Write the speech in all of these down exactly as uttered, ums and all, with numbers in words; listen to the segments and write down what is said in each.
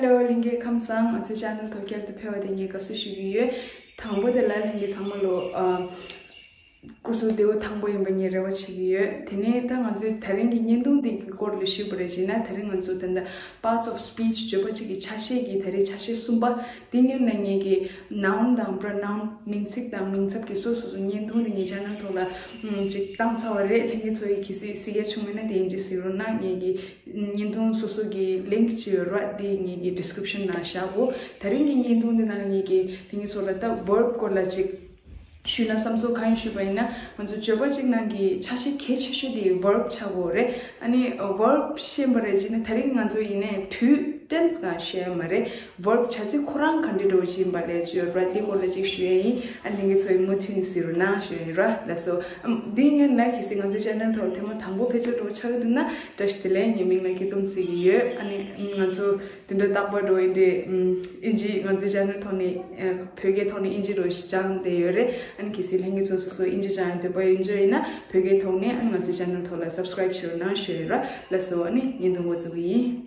ལྷན་རྒྱས་ཁམས་བཟང་། ང་ཚོའི་ཆེ་ནལ་ཐོག་བསྐྱར་དུ་ཕེབས་པ་དེ་ངས་དགའ་བསུ་ཞུ་གི་ཡོད། དང་པོ་དེ་ལ་ལྷན་རྒྱས་ཚང་མ་ལོ་ཨ། སྐུ་གཟུགས་བདེ་པོ་ཐང་པོ་ཡིན་པ་ངས་རེ་བ་བྱེད་ཀྱི་ཡོད། དེ་ནས་ད་ང་ཚོའི་ད་རིང་གི་བརྙན་ཐུང་འདི་གི་སྐོར་ལ་ཞུས་པ་རེད་བྱས་ན། ད་རིང་ང་ཚོ་ད་ལྟ་parts of speech བརྗོད་པ་གཅིག་གི་ཆ་ཤས་ཀྱི་ད་རེས་ཆ་ཤས་གསུམ་པ་འདི་སྔོན་ལ་ངས་ཀྱི་noun དང་pronoun མིང་ཚིག་དང་མིང་ཚབ་ཀྱི་སོ་སོ་སོ་བརྙན་ཐུང་འདི་ངའི་ཆེ་ནལ་ཐོག་ལ་ཨམ་ཅིག་བཏང་ཚར་བ་རེད། ལྷན་རྒྱས་ཚོ་ཡིས་གལ་སྲིད་གཟིགས་ཡ་བྱུང་མེད་ན་དེ་ཡིན་གཅིག་གཟིགས་རོགས་གནང་། ངས་ཀྱི་བརྙན་ཐུང་སོ་སོ་གི་link ཅིག་ཡོད་རེད་བ། འདི་ངས་ཀྱི་description ནང་བཞག་གོ། ད་རིང་གི་བརྙན་ཐུང་འདི་ནང་ངས་ཀྱི་ལྷན་རྒྱས་ཚོ་ལ་ད་verb སྐོར་ལ་ཅིག་ཞུས་ན་བསམ་སོང་། གང་ཡིན་ཞུས་པ་ཡིན་ན་ང་ཚོ་བརྗོད་པ་གཅིག་ནང་གི་ཆ་ཤས་གལ་ཆེ་ཤོས་དེ་verb ཆགས་ཀྱི་ཡོད་རེད། ཨ་ནི་verb ཤེས་པ་རེད་བྱས་ན་ད་རིང་ང་ཚོ་ཡིན་ནའི་དུས་tense གང་ཤེས་ཡ་མ་རེད། verb བྱ་ཚིག་ཁོ་རང་ག་འདྲ་འདྲ་བོ་ཞིག་ཡིན་པ་ལས་བརྗོད་པ་འདི་སྐོར་ལ་ཅིག་ཞུ་ཡ་ཡིན། ཨ་ནི་ལྷན་རྒྱས་ཚོ་ཡིས་མུ་མཐུད་ནས་གཟིགས་རོགས་གནང་ཞུ་ཡ་ཡིན་ར། ལགས་སོ། ཨམ་འདི་སྔོན་ལ་གལ་སྲིད་ང་ཚོའི་ཆེ་ནལ་ཐོག་ཐེངས་མ་དང་པོ་ཕེབས་ཆོག་འགྲོ་ཆགས་ཀྱི་འདུག་ན་བཀྲ་ཤིས་བདེ་ལེགས། ངའི་མིང་ལ་སྐྱིད་འཛོམས་ཟེར་གྱི་ཡོད། ཨ་ནི་ང་ཚོ་དེ་འདྲ་རྟག་པར་འགྲོ་ཡིན་ཏེ། ཨིན་ཇི་ང་ཚོའི་ཆེ་ནལ་ཐོག་ནས་ཨ་བོད་སྐད་ཐོག་ནས་ཨིན་ཇི་འགྲོ་སྦྱངས་བསྡད་ཡོད་རེད། ཨ་ནི་གལ་སྲིད་ལྷན་རྒྱས་ཚོ་སོ་སོ་ཨིན་ཇི་སྦྱང་ཡ་འདོད་པ་ཡོད་འཇོག་ཡིན་ན་བོད་སྐད་ཐོག་ནས་ཨ་ནི་ང་ཚོའི་ཆེ་ནལ་ཐོག་ལ་subscribe བྱེད་རོགས་གནང་ཞུ་ཡ་ཡིན་ར། ལགས་སོ། ཨ་ནི་བརྙན་ཐུང་འགོ་འཛུགས་ཀྱི་ཡིན།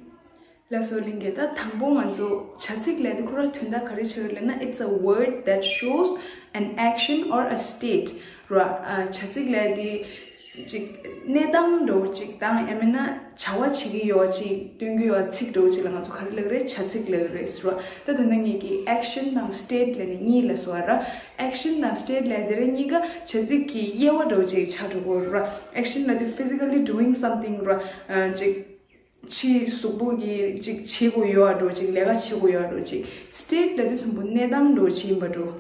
ལགས་སོ་ལྷན་རྒྱས། ད་དང་པོ་ང་ཚོ་བྱ་ཚིག་ལབ་དུས་ཁོ་རང་དོན་དག་ག་རེ་ཆགས་ཡོད་ལབ་ན། It's a word that shows an action or a state ར། ཨ་བྱ་ཚིག་ལབ་དུས་ཅིག་གནས་སྟངས་འདྲ་བོ་ཅིག་དང་ཡང་མིན་ན་བྱ་བ་བྱེད་ཀྱི་ཡོད་པ་ཅིག་སྟོན་གྱི་ཡོད་པ་ཚིག་འདྲ་བོ་ཅིག་ལ་ང་ཚོ་ག་རེ་ལབ་ཀྱི་རེད། བྱ་ཚིག་ལབ་ཀྱི་རེད་ཟེར་བ། ད་ད་ལྟ་ངས་ཀྱི་action དང་state ལབ་ནས་གཉིས་ལབ་སོང་བ་ར། action དང་state ལབ་དེ་རེད། གཉིས་ཀ་བྱ་ཚིག་གི་དབྱེ་བ་འདྲ་བོ་ཅིག་ཆགས་འགྲོ་གི་ཡོད་ར། action ལབ་དུས་physically doing something ར། ཨ་ཅིག་ཕྱིའི་གཟུགས་པོ་གིས་ཅིག་བྱེད་དགོས་ཡོད་པ་འདྲ་བོ་ཅིག་ལས་ཀ་བྱེད་དགོས་ཡོད་པ་འདྲ་བོ་ཅིག state ལབ་དུས་ཙམ་པོ་གནས་སྟངས་འདྲ་བོ་ཅིག་ཡིན་པ་འདྲ་བོ།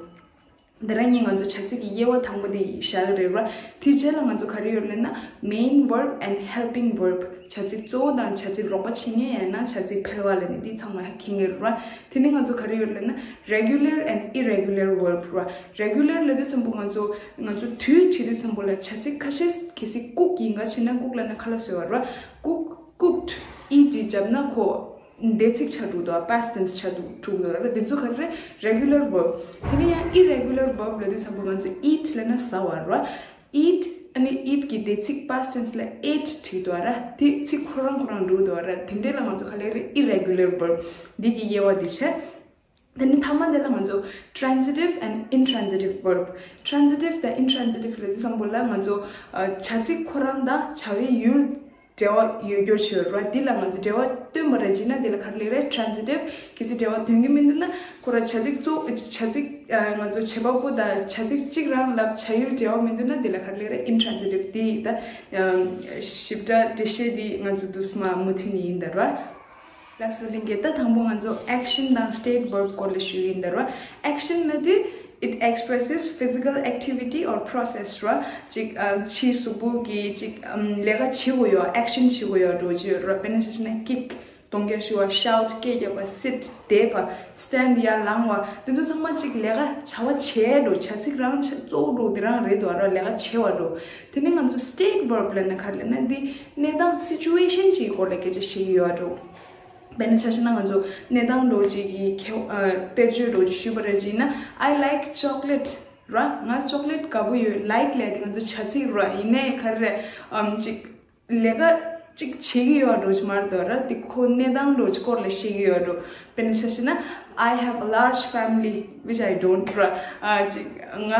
འདི་རང་གཉིས་ང་ཚོ་བྱ་ཚིག་གི་དབྱེ་བ་དང་པོ་དེ་བཞག་གི་རེད་བ། དེའི་རྗེས་ལ་ང་ཚོ་ག་རེ་ཡོད་ལབ་ན། main verb and helping verb བྱ་ཚིག་གཙོ་བོ་དང་བྱ་ཚིག་རོགས་པ་བྱེད་མཁན་ཡང་ན་བྱ་ཚིག་ཕལ་བ་ལབ་ནས་འདི་ཚང་མ་མཁྱེན་གྱི་རེད་བ། དེ་ནས་ང་ཚོ་ག་རེ་ཡོད་ལབ་ན། regular and irregular verb ར། regular ལབ་དུས་ཙམ་པོ་ང་ཚོ་ང་ཚོ་དུས་བྱེད་དུས་ཙམ་པོ་ལ་བྱ་ཚིག་ཁ་ཤས་གལ་སྲིད་cook ཡིན་ག་བྱས་ན་cook ལབ་ན་ཁ་ལག་བཟོ་བ་ར། cook cooked eat ཡི་རྒྱབ་ན་ཁོ་འདས་ཚིག་ཆགས་འགྲོ་འདུག past tense ཆགས་འགྲོ་འདུག་ར། འདི་ཚོ་ག་རེ་རེད། regular verb། དེ་ནས་ཡང་irregular verb ལབ་དུས་ཙམ་པོ་ང་ཚོ་eat ལབ་ན་ཟ་བ་ར། eat ཨ་ནི་eat གི་འདས་ཚིག past tense ལ་ate བྲིས་འདུག་ར། དེ་ཚིག་ཁོ་རང་ཁོ་རང་འགྲོ་འདུག་ར། དེ་འདྲས་ལ་ང་ཚོ་ག་ལབ་རེད། irregular verb འདི་གི་དབྱེ་བ་འདི་བྱས། དེ་ནི་མཐའ་མ་དེ་ལ་ང་ཚོ་transitive and intransitive verb། transitive དང་intransitive ལབ་དུས་ཙམ་པོ་ལ་ང་ཚོ་ཨ་བྱ་ཚིག་ཁོ་རང་དང་བྱ་བའི་ཡུལ་འབྲེལ་བ་ཡོད་རྒྱུ་ཆོས་ར། འདི་ལ་ང་ཚོ་འབྲེལ་བ་སྟོན་པ་རེད་བྱས་ན་འདི་ལ་ག་རེ་ལབ་རེད། transitive། གལ་སྲིད་འབྲེལ་བ་སྟོན་གྱི་མི་འདུག་ན་ཁོ་ར་བྱ་ཚིག་གཙོ་བྱ་ཚིག་ཨ་ང་ཚོ་བྱེད་པ་པོ་དང་བྱ་ཚིག་གཅིག་རང་ལབ་བྱ་ཡུལ་འབྲེལ་བ་མི་འདུག་ན་འདི་ལ་ག་རེ་ལབ་རེད། intransitive། འདི་ད་ཨ་ཞིབ་ཕྲ་འགྲེལ་བཤད་འདི་ང་ཚོ་དུས་མ་མུ་མཐུད་ནས་ཡིན་ད་ར། ལགས་སོ་ལྷན་རྒྱས། ད་དང་པོ་ང་ཚོ་action དང་state verb སྐོར་ལ་ཞུ་ཡིན་ད་ར། action ལབ་དུས་it expresses physical activity or process ར། ཅིག་ཨམ་ཕྱིའི་གཟུགས་པོ་གིས་ཅིག་ཨམ་ལས་ཀ་བྱེད་དགོས་ཡོད། action བྱེད་དགོས་ཡོད་འདྲ་བོ་ཅིག་ཡོད་ར། དཔེར་ན་ཆ་བཞག་ན་kick གདོང་རྒྱག་ཞུ་བ། shout སྐད་རྒྱབ་པ། sit བསྡད་པ། stand ཡར་ལངས་པ། འདི་ཚོ་ཚང་མ་ཅིག་ལས་ཀ་བྱ་བ་བྱས་འགྲོ། བྱ་ཚིག་རང་ཆ་གཙོ་བོ་འདྲ་བོ་འདི་རང་རེད་འདུག་ར། ལས་ཀ་བྱས་པ་འདྲ་བོ། དེ་ནས་ང་ཚོ་state verb ལབ་ན་ག་རེ་ལབ་ན་འདི་གནས་སྟངས་situation ཅིག་སྐོར་ལ་སྐད་ཆ་བཤད་ཀྱི་ཡོད་འགྲོ། དཔེར་ན་ཆ་བཞག་ན་ང་ཚོ་གནས་སྟངས་འདྲ་བོ་ཅིག་གི་ཁྱད་ཨ་དཔེར་བརྗོད་འདྲ་བོ་ཅིག་ཞུས་པ་རེད་བྱས་ན། I like chocolate ར། ང་chocolate དགའ་པོ་ཡོད། like ལབ་དེ་ང་ཚོ་བྱ་ཚིག་ར། ཡིན་ནའི་ག་རེ་རེད། ཨམ་ཅིག་ལས་ཀ་ཅིག་བྱེད་ཀྱི་ཡོད་འགྲོ་ཅིག་མ་རེད་དོ་ར། དེ་ཁོ་གནས་སྟངས་འདྲ་བོ་ཅིག་སྐོར་ལ་བཤད་ཀྱི་ཡོད་འགྲོ། དཔེར་ན་ཆ་བཞག་ན། I have a large family which I don't ར། ཨ་ཅིག་ང་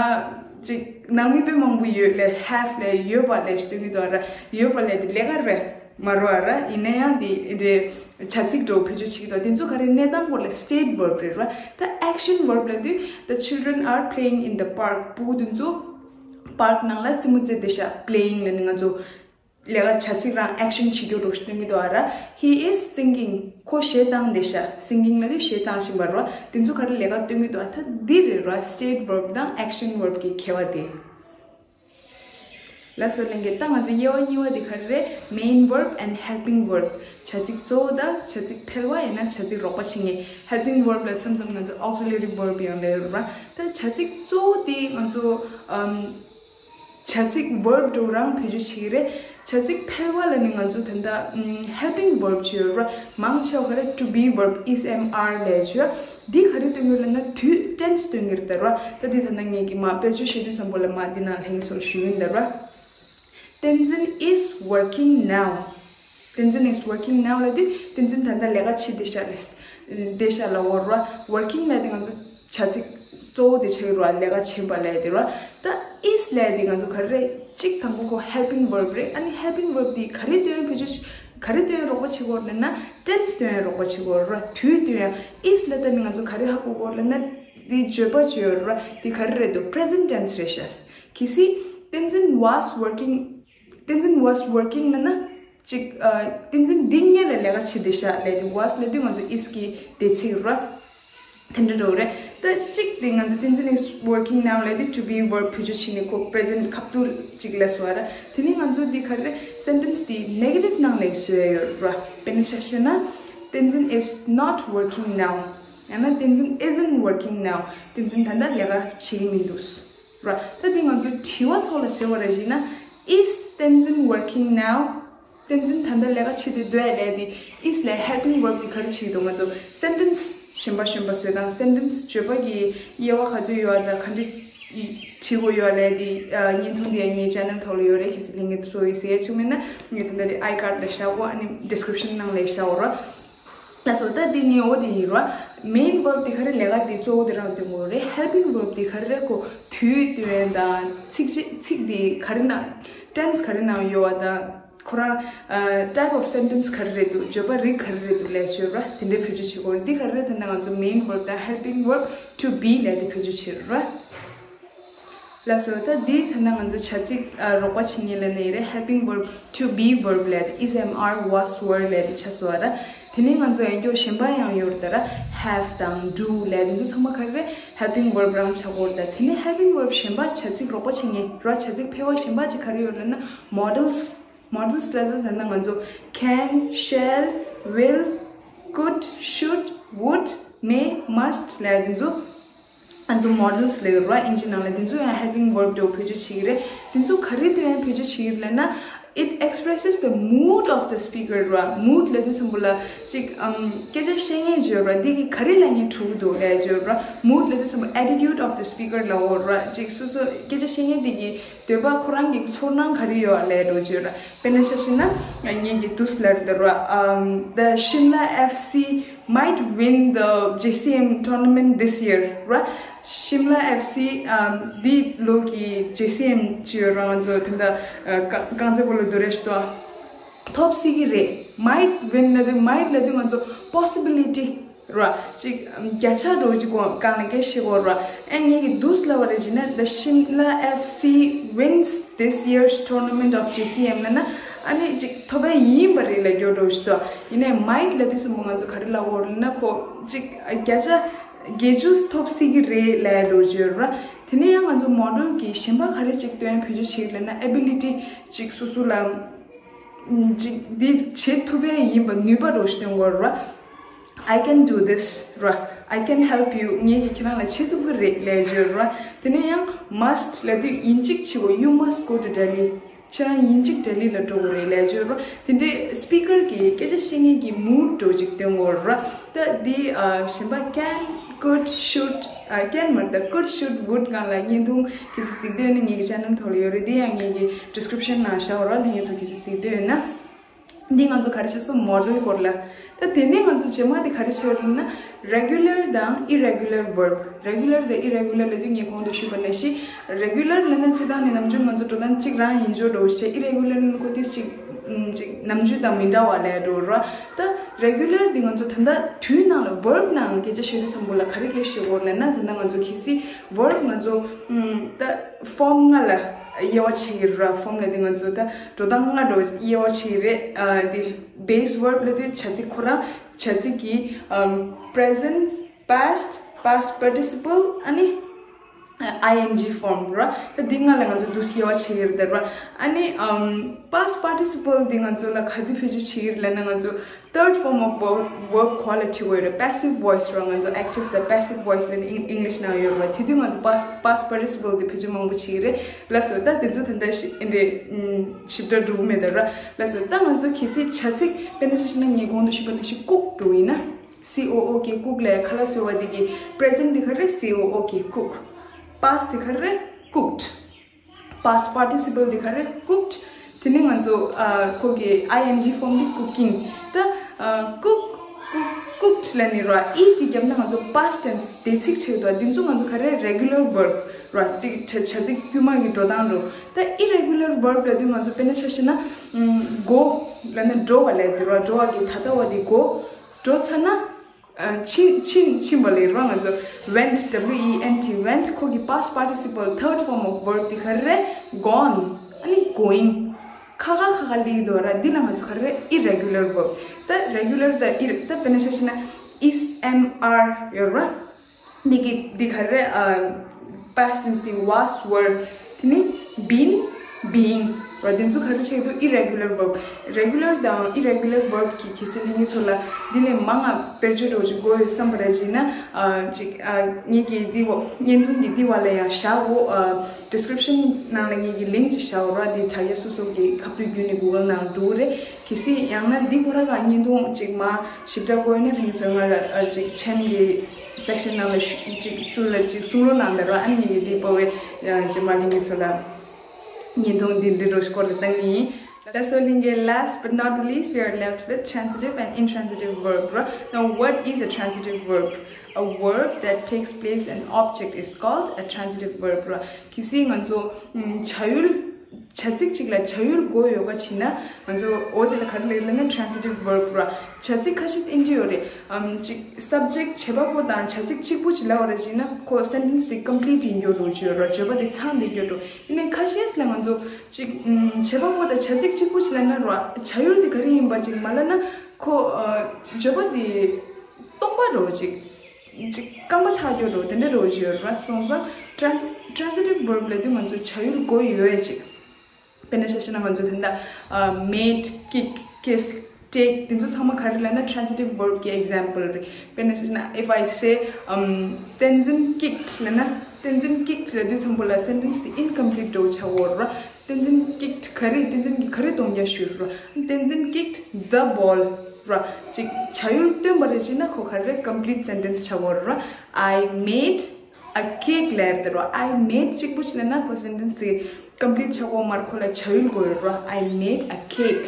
ཅིག་ནང་མི་དཔེ་མང་པོ་ཡོད་ལབ། have ལབ་ཡོད་པ་ལབ་ཞིག་སྟོན་གྱི་འདུག་ར། ཡོད་པ་ལབ་དེ་ལས་ཀ་རེད། མ་རེད་བ་ར། ཡིན་ན་ཡང་དེ་དེ་བྱ་ཚིག་འདྲ་བོ་བེད་སྤྱོད་བྱེད་ཀྱི་འདུག་དེ་ཚོ་ག་རེ་གནས་སྟངས་སྐོར་ལ་state verb རེད་ར། ད་action verb ལབ་དུས་the children are playing in the park ཕྲུ་གུ་དེ་ཚོ་park ནང་ལ་རྩེད་མོ་རྩེ་བསྡད་ཤག playing ལབ་ནི་ང་ཚོ་ལས་ཀ་བྱ་ཚིག་རང་action བྱེད་རྒྱུ་འདྲ་བོ་ཞིག་སྟོན་གྱི་འདུག་ར། He is singing ཁོ་གཞས་བཏང་བསྡད་ཤག singing ལབ་དུས་གཞས་བཏང་བཞིན་པ་རེད་བ། དེ་ཚོ་ག་རེ་ལས་ཀ་སྟོན་གྱི་འདུག་ད་འདི་རེད་ར། state verb དང་action verb གི་ཁྱད་པར་དེ། ལགས་སོ་ལྷན་རྒྱས། ད་ང་ཚོའི་དབྱེ་བ་གཉིས་པ་དེ་ག་རེ་རེད། main verb and helping verb བྱ་ཚིག་གཙོ་བོ་དང་བྱ་ཚིག་ཕལ་བ་ཡང་ན་བྱ་ཚིག་རོགས་པ་བྱེད་མཁན། helping verb ལ་མཚམས་མཚམས་ང་ཚོ་auxiliary verb ཡང་ལབ་ཡོད་རེད་བ། ད་བྱ་ཚིག་གཙོ་བོ་དེ་ང་ཚོ་ཨམ་བྱ་ཚིག་verb འདྲ་བོ་རང་བེད་སྤྱོད་བྱེད་ཀྱི་རེད། བྱ་ཚིག་ཕལ་བ་ལ་ནི་ང་ཚོ་ད་ལྟ་ཨམ་helping verb བྱས་ཡོད་རེད་བ། མང་ཆེ་བ་ག་རེ་to be verb is am are ལབ་ཡོད་རེད། འདི་ག་རེ་སྟོན་གྱི་ཡོད་ལབ་ན་དུས་tense སྟོན་གྱི་རེད་ད་ར། ད་འདི་ད་ལྟ་ངས་ཀྱི་མ་དཔེར་བརྗོད་བཤད་དུས་ཙམ་པོ་ལ་མ་འདི་ནང་ལྷན་རྒྱས་ཚོར་ཞུ་ཡིན་ད་ར། Tenzin is working now. Tenzin is working now ལབ་དུས་Tenzin ད་ལྟ་ལས་ཀ་བྱེད་བསྡད་ཤག་རེད། བསྡད་ཤག་ལབ་དགོས་རེད་བ། working ལབ་དེ་ང་ཚོ་བྱ་ཚིག་གཙོ་བོ་དེ་ཆགས་ཀྱི་རེད་བ། ལས་ཀ་བྱེད་པ་ལབ་དེ་རེད་བ། ད་is ལབ་དེ་ང་ཚོ་ག་རེ་རེད། གཅིག་དང་པོ་ཁོ་helping verb རེད། ཨ་ནི་helping verb དེ་ག་རེ་སྟོན་བེད་སྤྱོད་ག་རེ་སྟོན་རོགས་པ་བྱེད་དགོས་རེད་ན། tense སྟོན་རོགས་པ་བྱེད་དགོས་རེད་བ། དུས་སྟོན་ཡ། is ལབ་ད་ནི་ང་ཚོ་ག་རེ་ཧ་གོ་དགོས་རེད་ན། དེ་བརྗོད་པ་བརྗོད་ཡོད་རེད་བ། དེ་ག་རེ་རེད་འདུག present tense རེད་ཤག་གལ་སྲིད་བསྟན་འཛིན་was working བསྟན་འཛིན་was working ལབ་ན། གཅིག་ཨ། བསྟན་འཛིན་འདི་སྔོན་ལ་ལས་ཀ་བྱེད་བསྡད་ཤག་ལབ་དེ་was ལབ་དུས་ང་ཚོ་is གི་འདས་ཚིག་རེད་བ། དེ་འདྲ་འགྲོ་གི་རེད། ད་གཅིག་དེ་ང་ཚོ་བསྟན་འཛིན is working now ལབ་དེ་to be verb བེད་སྤྱོད་བྱས་ནས་ཁོ་present ཁ་ཐུག་གཅིག་ལབ་སོང་བ་རེད། དེ་ནས་ང་ཚོ་འདི་ག་རེ་རེད། sentence དེ་negative ནང་ལ་བཟོ་ཡ་ཡོད་རེད་བ། དཔེར་ན་ཆ་བཞག་ན། བསྟན་འཛིན is not working now ཡང་ན་བསྟན་འཛིན་isn't working now བསྟན་འཛིན་ད་ལྟ་ལས་ཀ་བྱེད་ཀྱི་མི་འདུག་ར། ད་འདི་ང་ཚོ་དྲི་བ་ཐོག་ལ་ཟེར་བ་རེད་ཅེ་ན། is བསྟན་འཛིན་working now བསྟན་འཛིན་ད་ལྟ་ལས་ཀ་བྱེད་དུ་འདུག་ལབ་དེ་is ལས་helping verb དེ་ག་རེ་བྱེད་ཀྱི་འདུག་ང་ཚོ་sentence གཞན་པ་གཞན་པ་བཟོས་དང་sentence བརྗོད་པ་གི་དབྱེ་བ་ག་ཚོད་ཡོད་པ་དང་ག་འདྲ་བྲིས་དགོས་ཡོད་ལབ་དེ་བརྙན་ཐུང་དེ་ངའི་channel ཐོག་ལ་ཡོད་རེད། གལ་སྲིད་ལྷན་རྒྱས་ཚོ་ཡིས་གཟིགས་ཡ་བྱུང་མེད་ན་ངས་ད་ལྟ་དེ་icard ལ་བཞག་གོ་ཨ་ནི་description ནང་ལ་བཞག་གོ་ར། ལགས་སོ། ད་འདི་ངས་འོ་དེ་ཡིན་རོ། main verb དེ་ག་རེ་ལས་ཀ་དེ་གཙོ་བོ་དེ་རང་སྟོན་དགོས་རེད། helping verb དེ་ག་རེ་རེད་ཁོ་དུས་སྟོན་དང་ཚིག་ཚིག་དེ་ག་རེ་ན་tense ག་རེ་ནང་ཡོད་པ་དང་ཁོ་རང་type of sentence ག་རེ་རེད་འདུག་བརྗོད་པ་རིགས་ག་རེ་རེད་འདུག་ལས་བརྗོད་ར་དེ་འདྲའི་བེད་སྤྱོད་བྱེད་དགོས་རེད། འདི་ག་རེ་རེད་ད་ནང་ང་ཚོ་main verb དང་helping verb to be ལས་དེ་བེད་སྤྱོད་བྱེད་རོ། ལགས་སོ། ད་འདི་ད་ལྟ་ང་ཚོ་བྱ་ཚིག་ཨ། རོགས་པ་བྱེད་མཁན་ལབ་ན་ཡིན་རེད། helping verb to be verb ལབ་དེ་is am are was were ལབ་དེ་ཆགས་སོང་བ་ར། དེ་ནས་ང་ཚོ་ཡང་སྐྱོ་གཞན་པ་ཡང་ཡོད་རེད་ད་ར། have དང་do ལབ་དེ་ཚོ་ཚང་མ་ག་རེ་རེད། helping verb རང་ཆགས་ཀྱི་ཡོད་རེད་ད། དེ་ནས་helping verb གཞན་པ་བྱ་ཚིག་རོགས་པ་བྱེད་མཁན་ར་བྱ་ཚིག་ཕལ་བ་གཞན་པ་ཅིག་ག་རེ་ཡོད་ལབ་ན་modals modals ལབ་ད་ད་ལྟ་ང་ཚོ་can shall will could should would may must ལབ་དེ་ཚོ། ང་ཚོ་modals ལབ་ཡོད་རེད་བ། ཨིན་ཇི་ནང་ལ་དེ་ཚོ་ཡང་helping verb དུ་བེད་སྤྱོད་བྱེད་ཀྱི་རེད། དེ་ཚོ་ག་རེ་དུ་ཡང་བེད་སྤྱོད་བྱེད་ཀྱི་རེད་ལབ་ན། it expresses the mood of the speaker ར། mood ལབ་དུས་ཙམ་པོ་ལ་ཅིག་ཨམ། སྐད་ཆ་བཤད་མཁན་བརྗོད་ར་འདི་གི་ག་རེ་ལབ་མཁན་འགྲོ་གི་འདུག་ལབ་བརྗོད་ར། mood ལབ་དུས་ཙམ་པོ་attitude of the speaker ལབ་འོ་ར། ཅིག་སོ་སོ་སྐད་ཆ་བཤད་མཁན་འདི་གི་འདོད་པ་ཁོ་རང་གི་ཚོར་སྣང་ག་རེ་ཡོད་ལབ་འགྲོ་བརྗོད་ར། དཔེར་ན་ཆ་བཞག་ན་ངེད་ཀྱི་དུས་ལ་རེད་ར། um, the Shimla F C might win the J C M tournament this year ར། Shimla F C um, འདི་ལོ་གི་J C M ཅི་ཡོད་ར་ང་ཚོ་དེ་འདྲ་རྐང་རྩེད་སྤོ་ལོ་འདུ་རེས་ཤིག་ཏོ་ཐོབ་སྲིད་ཀྱི་རེད། might win ལབ་དུས་might ལབ་དུས་ང་ཚོ་possibility ར། ཅིག་བརྒྱ་ཆ་འགྲོ་ཅིག་གོ་གང་ལ་སྐད་ཤེས་གོ་ར། ཨེ་ངེད་ཀྱི་དུས་ལ་བ་རེ་ཅི་ན་the Shimla F C wins this year's tournament of J C M ལབ་ན་ཨ་ནི་ཅིག་ཐོབ་པ་ཡིན་པ་རེད་ལབ་རྒྱུ་འགྲོ་ཞིག་ཏོ། ཡིན་ནའི་might ལབ་དུས་སམ་པོ་ང་ཚོ་ག་རེ་ལབ་གོ་རེད་ན་ཁོ་ཅིག་བརྒྱ་ཆ་བརྒྱད་ཅུ་ཐོབ་སྲིད་ཀྱི་རེད་ལབ་འགྲོ་རྒྱུ་ར། དེ་ནས་ཡང་ང་ཚོ་modal གི་གཞན་པ་ག་རེ་ཅིག་སྟོན་བེད་སྤྱོད་བྱེད་ཀྱི་ལབ་ན་ability ཅིག་སོ་སོ་ལ། ཅིག་འདི་བྱེད་ཐུབ་པའི་ཡིན་པ་ནུས་པ་རོ་ཞིག་སྟོན་དགོས་ར། I can do this ར། I can help you ངས་ཀྱིས་ཁྱེད་རང་ལ་བྱེད་ཐུབ་ཀྱི་རེད་ལབ་བརྗོད་ར། དེ་ནས་ཡང་must ལབ་དུས་ཡིན་གཅིག་བྱེད་དགོས། you must go to Delhi ཁྱེད་རང་ཡིན་གཅིག་ལྡི་ལི་ལ་འགྲོ་དགོས་རེད་ལབ་བརྗོད་ར། དེ་འདྲའི་speaker གི་སྐད་ཆ་བཤད་མཁན་གྱི་mood འགྲོ་ཅིག་སྟོན་དགོས་ར། ད་འདི་ཨ་གཞན་པ་can could should ཨ་can མ་རེད་ད་could should would སྒང་ལ་བརྙན་ཐུང་གལ་སྲིད་གཟིགས་འདོད་ན་ངེད་ཀྱི་channel ཐོག་ལ་ཡོད་རེད། འདི་ཡང་ངེད་ཀྱི་description ནང་བཞག་ཡོད་ར། ལྷན་རྒྱས་ཚོ་གལ་སྲིད་གཟིགས་འདོད་ཡོད་ན། འདི་ང་ཚོ་ག་རེ་བྱས་སོང་modal སྐོར་ལ། ད་དེ་ནས་ང་ཚོ་རྗེས་མ་དེ་ག་རེ་བྱས་ཡོད་ལབ་ན་regular དང་irregular verb regular དང་irregular ལབ་དུས་ངས་གོང་དུ་ཞུས་པ་ནང་བཞིན་regular ལབ་ན་སྤྱིར་བཏང་ནས་ནམ་རྒྱུན་ང་ཚོ་འགྲོ་སྟངས་གཅིག་རང་ཡིན་འཇོག་འགྲོ་བྱས། irregular ལབ་ན་ཁོ་དེ་གཅིག་ཅིག་ནམ་རྒྱུན་དང་མི་འདྲ་བ་ལས་འགྲོ་ར། ད་regular འདི་ང་ཚོ་ད་ལྟ་དུས་ནང་ལ་verb ནང་སྐད་ཆ་བཤད་དུས་ཙམ་པོ་ལ་ག་རེ་སྐད་ཤོད་དགོས་ལབ་ན། ད་ལྟ་ང་ཚོ་གལ་སྲིད་verb ང་ཚོ་ད་form ལྔ་ལ་དབྱེ་བ་ཕྱེ་གི་ར། form ལབ་དེ་ང་ཚོ་ད་འགྲོ་སྟངས་ལྔ་འགྲོ་དབྱེ་བ་ཕྱེ་གི་རེད། ཨ་དེ་base verb ལབ་དུས་བྱ་ཚིག་ཁོ་རང་བྱ་ཚིག་གི་present past past participle ཨ་ནི། ing form ར། ད་འདི་ལྔ་ལ་ང་ཚོ་དུས་དབྱེ་བ་ཕྱེ་གི་རེད་ད་ར། ཨ་ནི་ཨམ་past participle འདི་ང་ཚོ་ལ་ག་དུས་བེད་སྤྱོད་བྱེད་ཀྱི་རེད་ལབ་ན། ང་ཚོ་third form of verb verb ཁོ་ལ་བྲིས་དགོས་རེད། passive voice ར། ང་ཚོ་active དང་passive voice ལབ་ནས་Eng- English ནང་ཡོད་ར། དེ་དུས་ང་ཚོ་past past participle འདི་བེད་སྤྱོད་མང་པོ་བྱེད་ཀྱི་རེད། ལགས་སོ། ད་དེ་ཚོ་ད་ལྟ་ཞིབ་འདི་འདྲའི་ཞིབ་ཕྲ་འགྲོ་གི་མེད་ད་ར། ལགས་སོ། ད་ང་ཚོ་གལ་སྲིད་བྱ་ཚིག་དཔེར་ན་ཆ་བཞག་ན་ངས་གོང་དུ་ཞུས་པ་ནང་བཞིན་cook འགྲོ་ཡིན་ན། C O O K cook ལས་ཁ་ལག་བཟོ་བ་དེ་གི་present དེ་ག་རེ། C O O K cook past དེ་ག་རེ། cooked past participle དེ་ག་རེ། cooked དེ་ནི་ང་ཚོ་ཨ་ཁོ་གི་ing form དེ་cooking ད་ཨ་cook cook cooked ལབ་ནི་ར་ed རྒྱབ་ན་ང་ཚོ་past tense འདས་ཚིག་ཆགས་འདུག་འདི་ཚོ་ང་ཚོ་ག་རེ་regular verb ར་ཅིག་བྱ་བྱ་ཚིག་དཀྱུས་མ་གི་འགྲོ་སྟངས་རུ། ད་irregular verb ལབ་དུས་ང་ཚོ་དཔེར་ན་ཆ་བཞག་ན་go ལབ་ན་འགྲོ་བ་ལབ་དུས་ར་འགྲོ་བ་གི་ད་ལྟ་བ་འདི་go འགྲོ་ཚར་ན། ཕྱིན་ཕྱིན་ཕྱིན་པ་ལས་རང་ང་ཚོ་went W E N T went ཁོ་གི་past participle third form of verb དེ་ག་རེ་gone ཨ་ནི་going ཁ་ཁ་ཁ་ཁ་ལི་དོ་ར། འདི་ལ་ང་ཚོ་ག་རེ་irregular verb ད་regular ད་ir ད་དཔེར་ན་ཆ་བཞག་ན་is am are ཡོད་ར། འདི་གི་འདི་ག་རེ་past tense དེ་was were དེ་ནི་been being ར། དེ་ཚོ་ག་རེ་བྱེད་དུ་irregular verb regular དང་irregular verb གི་གལ་སྲིད་ལྷན་རྒྱས་ཚོ་ལ་འདི་ལས་མང་ང་དཔེར་བརྗོད་རོགས་ཅིག་དགོས་ཡོད་བསམ་པ་རེད་ཅེ་ན། ཅིག་ངེད་ཀྱི་འདི་བ་བརྙན་ཐུང་གི་འདི་བ་ལ་ཡང་བཞག་འོ། description ནང་ལ་ངེད་ཀྱི་link ཅིག་བཞག་འོ་ར། འདི་དྲ་རྒྱ་སོ་སོ་གི་ཁ་ཐུག་བརྒྱུད་ནས་Google ནང་འགྲོ་གི་རེད། གལ་སྲིད་ཡང་ན་འདི་ཁོ་ར་ག་བརྙན་ཐུང་ཅིག་མ་ཞིབ་ཕྲ་དགོས་ན་ལྷན་རྒྱས་ཚོ་ང་ལ་ཅིག་chat གི་section ནང་ལ་ཅིག་ཚུར་ལ་ཅིག་གསུང་རོགས་གནང་དང་ར། ཨ་ནི་ངེད་ཀྱི་འདི་པོ་བའི་ཅིག་མ་ལྷན་རྒྱས་ཚོ་ལ་བརྙན་ཐུང་འདི་འདྲི་རོགས་སྐོར་ལ་བཏང་ནི་ཡིན། That's all ལྷན་རྒྱས། Last but not the least, we are left with transitive and intransitive verb ར། Now, what is a transitive verb? A verb that takes place an object is called a transitive verb ར། གལ་སྲིད་ང་ཚོ་བྱ་ཡུལ་བྱ་ཚིག་ཅིག་ལ་བྱ་ཡུལ་དགོས་ཡོད་པ་ཕྱིན་ན་ང་ཚོ་འོ་དེ་ལ་ག་རེ་ལབ་ལབ་ན་transitive verb ར། བྱ་ཚིག་ཁ་ཤས་ཨིན་ཏི་ཡོད་རེད། ཨམ་ཅིག་subject བྱེད་པ་པོ་དང་བྱ་ཚིག་གཅིག་པུ་ཅིག་ལབ་པ་རེད་ཅེ་ན་ཁོ་sentence དེ་complete ཡིན་རྒྱུ་རུ་བརྗོད་རོ། བརྗོད་པ་དེ་ཚང་བསྡད་རྒྱུ་རུ། ཡིན་ནའི་ཁ་ཤས་ལ་ང་ཚོ་ཅིག་བྱེད་པ་པོ་དང་བྱ་ཚིག་གཅིག་པུ་ཅིག་ལབ་ན་ར། བྱ་ཡུལ་དེ་ག་རེ་ཡིན་པ་ཅིག་མ་ལབ་ན་ཁོ་བརྗོད་པ་དེ་སྟོང་པ་རུ་ཅིག་ཅིག་རྐང་པ་ཆག་རྒྱུ་རུ་དེ་འདྲ་རུ་བརྗོད་ར། སོང་ཙང་trans transitive verb ལབ་དུས་ང་ཚོ་བྱ་ཡུལ་དགོས་ཡོད་ཅིག་དཔེར་ན་ཆ་བཞག་ན་ང་ཚོ་ད་ལྟ་made kick kiss take དེ་ཚོ་ཚང་མ་ག་རེ་ལབ་ན་transitive verb གི་example རེད། དཔེར་ན་ཆ་བཞག་ན་if I say བསྟན་འཛིན་kicked ལབ་ན་བསྟན་འཛིན་kicked ལབ་དུས་ཙམ་པོ་ལ་sentence དེ་incomplete འདྲ་བོ་ཆགས་ཡོད་ར། བསྟན་འཛིན་kicked ག་རེ་བསྟན་འཛིན་གྱིས་ག་རེ་གཏོང་རྒྱུ་ཞུས་ར། བསྟན་འཛིན་kicked the ball ར། ཅིག་བྱ་ཡུལ་སྟོན་པ་རེད་ཅེ་ན་ཁོ་ག་རེ་complete sentence ཆགས་ཡོད་ར། I made a cake ལབ་དེ་རོ། I made གཅིག་པུ་ཞིག་ལབ་ན་ཁོ་sentence གི་complete ཆགས་ཡོད་མ་རེད། ཁོ་ལ་བྱ་ཡུལ་དགོས་ཡོད་རོ། I made a cake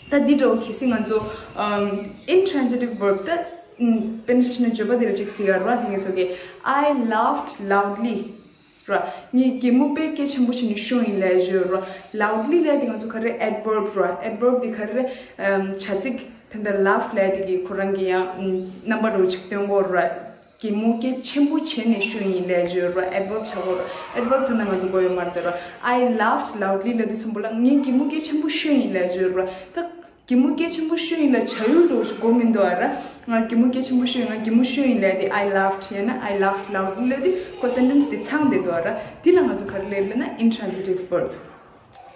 ད་འདི་འདྲ་བོ་གལ་སྲིད་ང་ཚོ་ཨམ་intransitive verb ད་ཨམ་དཔེར་ན་ཆ་བཞག་ན་བརྗོད་པ་འདི་ལ་ཅིག་གཟིགས་ཡ་རོ། ལྷན་རྒྱས་ཚོ་གིས་I laughed loudly རོ། ངས་གད་མོ་དཔེ་སྐད་ཆེན་པོ་བྱས་ནས་ཤོར་ཡིན་ལབ་བརྗོད་རོ། Loudly ལབ་དེ་ང་ཚོ་ག་རེ་adverb རོ། Adverb དེ་ག་རེ་ཨམ་བྱ་ཚིག་ད་ལྟ་laugh ལབ་དེ་གི་ཁོ་རང་གི་ཡང་ཨམ་རྣམ་པ་འདྲ་བོ་ཅིག་སྟོན་གོ་རོ། གད་མོ་སྐད་ཆེན་པོ་བྱས་ནས་ཤོར་ཡིན་ལབ་བརྗོད་རོ། Adverb ཆགས་གོ་རོ། Adverb ད་ལྟ་ང་ཚོ་གོ་ཡོད་མ་རེད་རོ། I laughed loudly ལབ་དུས་ཙམ་པོ་ལ་ངས་གད་མོ་སྐད་ཆེན་པོ་ཤོར་ཡིན་ལབ་བརྗོད་རོ། ད་གད་མོ་སྐད་ཆེན་པོ་ཤོར་ཡིན་ལ་བྱ་ཡུལ་འདྲ་བོ་ཞིག་གོ་མི་འདུག་ཨ་ར། ང་གད་མོ་སྐད་ཆེན་པོ་ཤོར་ཡིན། ང་གད་མོ་ཤོར་ཡིན་ལབ་དེ་I laughed ཡང་ན་I laughed loudly ལབ་དེ་ཁོ་sentence དེ་ཚང་བསྡད་འདུག་ཨ་ར། དེ་ལ་ང་ཚོ་ག་རེ་ལབ་ལབ་ན་intransitive verb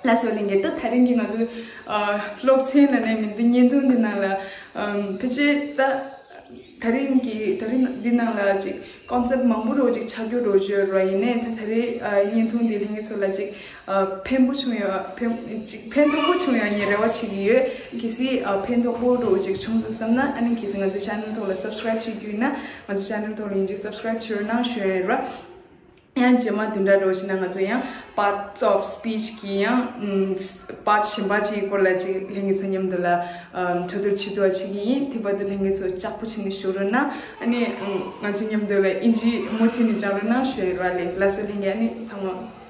ལགས་སོ། ལྷན་རྒྱས་ད་དེ་རིང་གི་ང་ཚོ་ཨ་སློབ་ཚན་ལ་ནས་མི་འདི་བརྙན་ཐུང་འདི་ནང་ལ་ཨམ་ཕལ་ཆེར་ད་དེ་རིང་གི་དེ་རིང་འདི་ནང་ལ་ཅིག་concept མང་པོ་རོ་ཅིག་ཆགས་རྒྱུ་རོ་བརྗོད་རོ། ཡིན་ནའི་ད་དེ་རིང་ཨ་བརྙན་ཐུང་འདི་ལྷན་རྒྱས་ཚོ་ལ་ཅིག་ཨ་ཕན་པོ་བྱུང་ཡོད། ཕན་ཅིག་ཕན་ཐོགས་པོ་བྱུང་ཡོད་ངས་རེ་བ་བྱེད་ཀྱི་ཡོད། གལ་སྲིད་ཨ་ཕན་ཐོགས་པོ་རོ་ཅིག་བྱུང་སོང་བསམ་ན་ཨ་ནི་གལ་སྲིད་ང་ཚོ་channel ཐོག་ལ་subscribe བྱེད་རྒྱུ་ཡིན་ན་ང་ཚོ་channel ཐོག་ལ་ཡིན་ཅིག་subscribe བྱེད་རོགས་གནང་ཞུ་ཡ་ཡིན་ར། ཡང་རྗེས་མ་བདུན་ཕྲག་འགྲོ་བཞིན་ན་ང་ཚོ་ཡང་parts of speech གི་ཡང་ཨམ་part གཞན་པ་ཅིག་གི་སྐོར་ལ་ཅིག་ལྷན་རྒྱས་ཚོ་མཉམ་དུ་ལ་ཨམ་གྲོས་བསྡུར་བྱེད་ཐུབ་པ་བྱེད་ཀྱི་ཡིན། དེ་བར་དུ་ལྷན་རྒྱས་ཚོ་ལྕགས་པོ་བྱས་ནས་བཞུགས་རོགས་གནང་། ཨ་ནི་ཨམ་ང་ཚོ་མཉམ་དུ་ལ་ཨིན་ཇི་མུ་མཐུད་ནས་སྦྱང་རོགས་གནང་ཞུ་ཡ་ཡིན་ར། ལགས་ལགས་སོ་ལྷན་རྒྱས། ཨ་ནི་ཚང་མ།